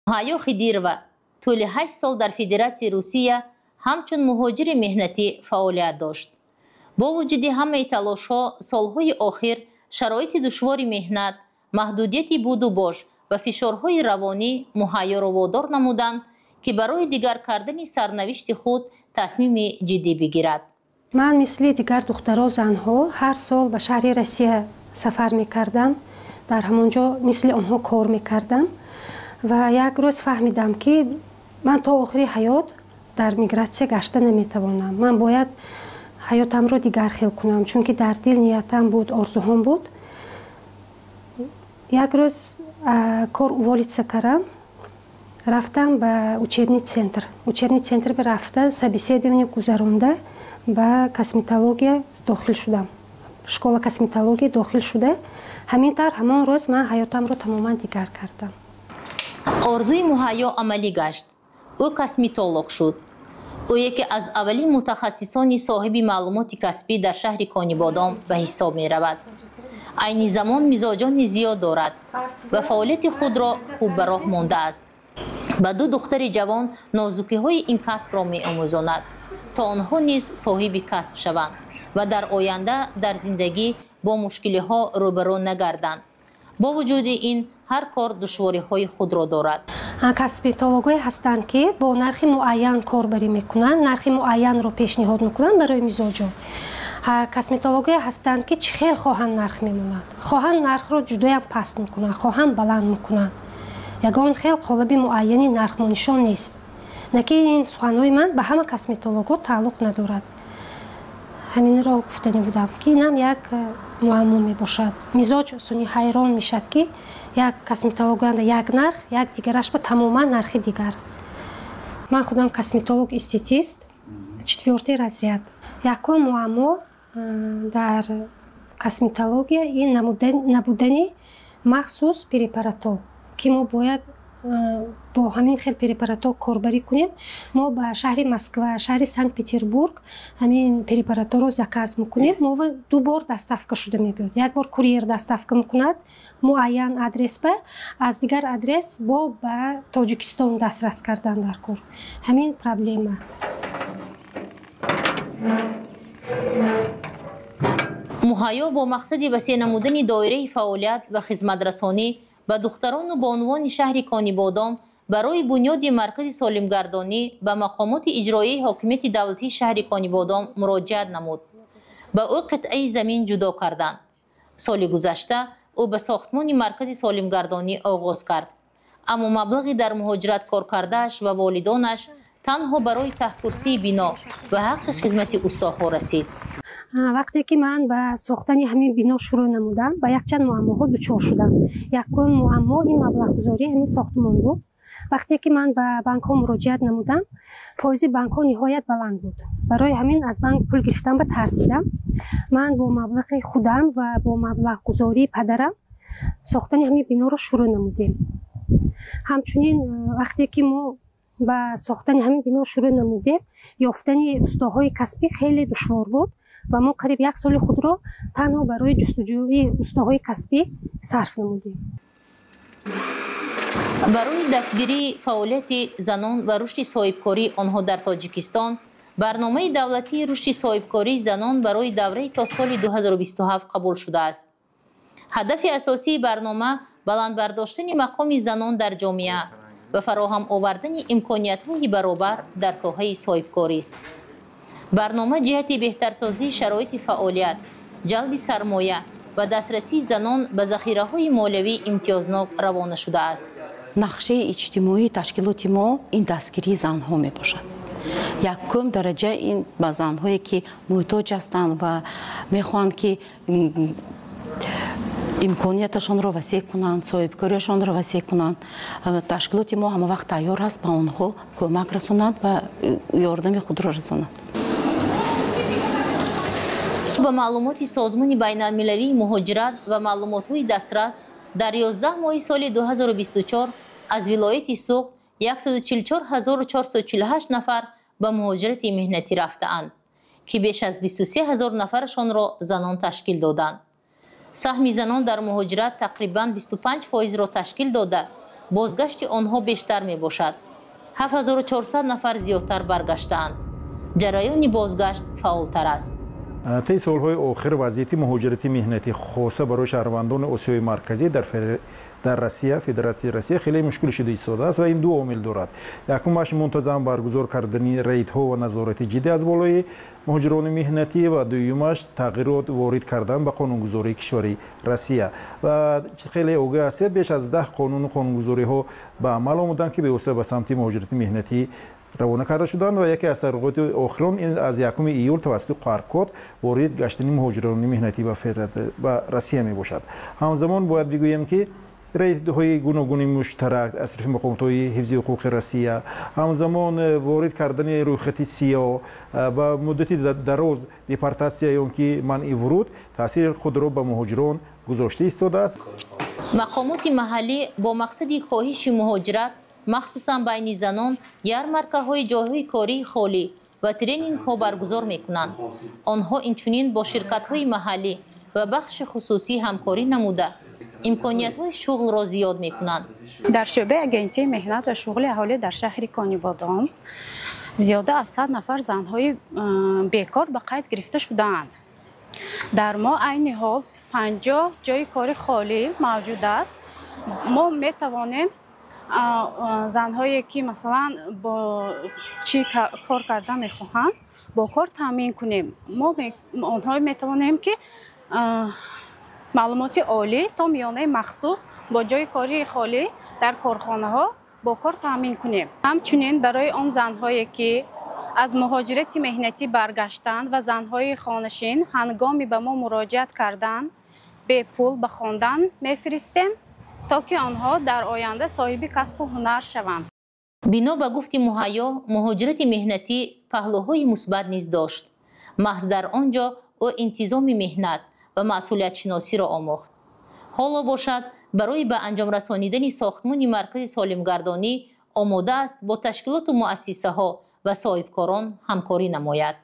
Муҳайё Хидирова тӯли 8 сол дар Федератсияи Русия ҳамчун муҳоҷири меҳнатӣ фаъолият дошт. Бо вуҷуди ҳамаи талошҳо, солҳои охир шароити душвори меҳнат, маҳдудияти буду бош ва фишорҳои равонӣ Муҳайёро водор намуданд, ки барои дигар кардани сарнавишти худ тасмими ҷиддӣ бигирад. Ман мисли дигар духтаро, занҳо ҳар сол ба шаҳри Россия сафар мекардам. Дар ҳамон ҷо мисли онҳо кор мекардам ва як рӯз фаҳмидам, ки ман то охири ҳаёт дар мигратсия гашта наметавонам. Ман бояд ҳаётамро дигар хел кунам, чунки дар дил ниятам буд, орзуҳом буд. Як рӯз кор уволиться кардам, рафтам ба учебный центр. Учебный центр рафта, собеседование гузаронда, ба косметология дохил шудам. Школа косметология дохил шуда, ҳамин тавр ҳамон рӯз ман ҳаётамро тамоман дигар кардам. Орзуи Муҳайё амалӣ гашт. Ӯ косметолог шуд. Ӯ яке аз аввалин мутахассисони соҳиби маълумоти касбӣ дар шаҳри Конибодом ба ҳисоб меравад. Айни замон мизоҷони зиёд дорад ва фаъолияти худро хуб ба роҳ мондааст. Ба ду духтари ҷавон нозукиҳои ин касбро меомӯзонад, то онҳо низ соҳиби касб шаванд ва дар оянда дар зиндагӣ бо мушкилиҳо рӯбарӯ нагарданд. Бо вуҷуди ин, ҳар кор душвориҳои худро дорад. Косметологҳое ҳастанд, ки бо нархи муайян корбарӣ мекунанд, нархи муайянро пешниҳод мекунанд барои мизоҷон. Косметологҳое ҳастанд, ки чӣ хел хоҳанд нарх мемонанд, хоҳанд нархро ҷудоям паст мекунанд, хоҳанд баланд мекунанд. Ягон хел қолаби муайяни нархмонишон нест. На ки ин суханҳои ман ба ҳама косметологҳо тааллуқ надорад. Ҳаминро гуфтанӣ будам, ки инам як муаммо мебошад. Мизоҷ суни ҳайрон мешавад, ки як косметологанда як нарх, як дигараш ба тамоман нархи дигар. Ман худам косметолог эстетист, четвертый разряд. Якум муаммо дар косметология ин набудани махсус препаратҳо, ки мо бояд бо ҳамин хел препаратҳо корбарӣ кунем. Мо ба шаҳри Москва, шаҳри Санкт Петербург ҳамин препаратҳоро заказ мекунем. Мо ду бор доставка шуда мебиёд. Як бор курьер доставка мекунад муайян адрес ба, аз дигар адрес бо ба Тоҷикистон дастрас кардан дар кор. Ҳамин проблема. Муҳайё бо мақсади васеъ намудани доираи фаъолият ва хизматрасонӣ ба духтарону бонувони шаҳри Конибодом барои бунёди маркази солимгардонӣ ба мақомоти иҷроияи ҳокимияти давлатии шаҳри Конибодом муроҷиат намуд. Ба ӯ қитъаи замин ҷудо карданд. Соли гузашта ӯ ба сохтмони маркази солимгардонӣ оғоз кард, аммо маблағи дар муҳоҷират коркардааш ва волидонаш танҳо барои таҳкурсии бино ва ҳаққи хизмати устоҳо расид. Вақте ки ман ба сохтани ҳамин бино шурӯъ намудам, ба якчанд муаммоҳо дучор шудам. Якум муаммо ин маблағгузории ҳамин сохтмон буд. Вақте ки ман ба банкҳо муроҷиат намудам, фоизи банкҳо ниҳоят баланд буд. Барои ҳамин аз банк пул гирифтан ба тарсидам. Ман бо маблағи худам ва бо маблағгузории падарам сохтани ҳамин биноро шурӯъ намудем. Ҳамчунин вақте ки мо ба сохтани ҳамин бино шурӯъ намудем, ёфтани устоҳои касбӣ хеле душвор буд ва мо қариб як соли худро танҳо барои ҷустуҷӯи устоҳои касбӣ сарф намудем. Барои дастгирии фаъолияти занон ва рушди соҳибкории онҳо дар Тоҷикистон барномаи давлатии рушди соҳибкории занон барои давраи то соли 2027 қабул шудааст. Ҳадафи асосии барнома баланд бардоштани мақоми занон дар ҷомеа ва фароҳам овардани имкониятҳои баробар дар соҳаи соҳибкорист. Барнома ҷиҳати беҳтарсозии шароити фаъолият, ҷалби сармоя ва дастрасии занон ба захираҳои молиявии имтиёзнок равона шудааст. Нақшаи иҷтимоии ташкилоти мо ин дастгирии занҳо мебошад. Якум дараҷа ин ба занҳое, ки муҳтоҷ ҳастанд ва мехоҳанд, ки имконияташонро васеъ кунанд, соҳибкориашонро васеъ кунанд. Ташкилоти мо ҳама вақт тайёр аст ба онҳо кӯмак расонад ва ёрдами худро расонад. Ба маълумоти Созмони байналмилалии муҳоҷират ва маълумотҳои дастрас, дар 11 моҳи соли 2024 аз вилояти Суғд 144 448 нафар ба муҳоҷирати меҳнатӣ рафтаанд. ки беш аз 23 ҳазор нафарашонро занон ташкил доданд. Саҳми занон дар муҳоҷират тақрибан 25 фоизро ташкил дода, бозгашти онҳо бештар мебошад. 7400 нафар зиёдтар баргаштаанд. Ҷараёни бозгашт фаъолтар аст. Тайи солҳои охир вазъияти муҳоҷирати меҳнатӣ, хоса барои шаҳрвандони Осиёи Марказӣ дар Россия, Федератсияи Россия, хеле мушкил шуда истодааст ва ин ду омил дорад. Якумаш мунтазам баргузор кардани рейдҳо ва назорати ҷиддӣ аз болои муҳоҷирони меҳнатӣ ва дуюмаш тағйирот ворид кардан ба қонунгузории кишвари Россия. Ва хеле огаҳ ҳастед, беш аз 10 қонуну қонунгузориҳо ба амал омаданд, ки бевосита ба самти муҳоҷирати меҳнатӣ равона карда шуданд ва яке аз тағйироти охирон ин аз 1 июл тавассути QR-код ворид гаштани муҳоҷирони меҳнатӣ ба Россия мебошад. Ҳамзамон бояд бигӯем, ки рейдҳои гуногуни муштарак аз тарафи мақомотҳои ҳифзи ҳуқуқи Россия, ҳамзамон ворид кардани рӯйхати сиёҳ ба муддати дароз депортатсия ё ки манъи вуруд таъсири худро ба муҳоҷирон гузошта истодааст. Мақомоти маҳаллӣ бо мақсади хоҳиши муҳоҷират, махсусан байни занон, ярмаркаҳои ҷойҳои кории холӣ ва тренингҳо баргузор мекунанд. Онҳо инчунин бо ширкатҳои маҳаллӣ ва бахши хусусӣ ҳамкорӣ намуда, имкониятҳои шуғлро зиёд мекунанд. Дар шӯъбаи Агентии меҳнат ва шуғли аҳолӣ дар шаҳри Конибодом зиёда аз 100 нафар занҳои бекор ба қайд гирифта шудаанд. Дар мо айни ҳол 50 ҷойи кори холӣ мавҷуд аст. Мо метавонем занҳое ки масалан бо чӣ кор карда мехоҳанд, бо кор таъмин кунем. Мо онҳо метавонем, ки маълумоти олӣ то миёнаи махсус бо ҷойи кори холӣ дар корхонаҳо бо кор таъмин кунем. Ҳамчунин барои он занҳое, ки аз муҳоҷирати меҳнатӣ баргаштанд ва занҳои хонашин, ҳангоми ба мо муроҷиат кардан, бепул ба хондан мефиристем, то ки онҳо дар оянда соҳиби касбу ҳунар шаванд. Бино ба гуфти Муҳайё, муҳоҷирати меҳнатӣ паҳлӯҳои мусбат низ дошт. Маҳз дар он ҷо ӯ интизоми меҳнат ва масъулиятшиносиро омӯхт. Ҳоло бошад, барои ба анҷом расонидани сохтмони маркази солимгардонӣ омода аст бо ташкилоту муассисаҳо ва соҳибкорон ҳамкорӣ намояд.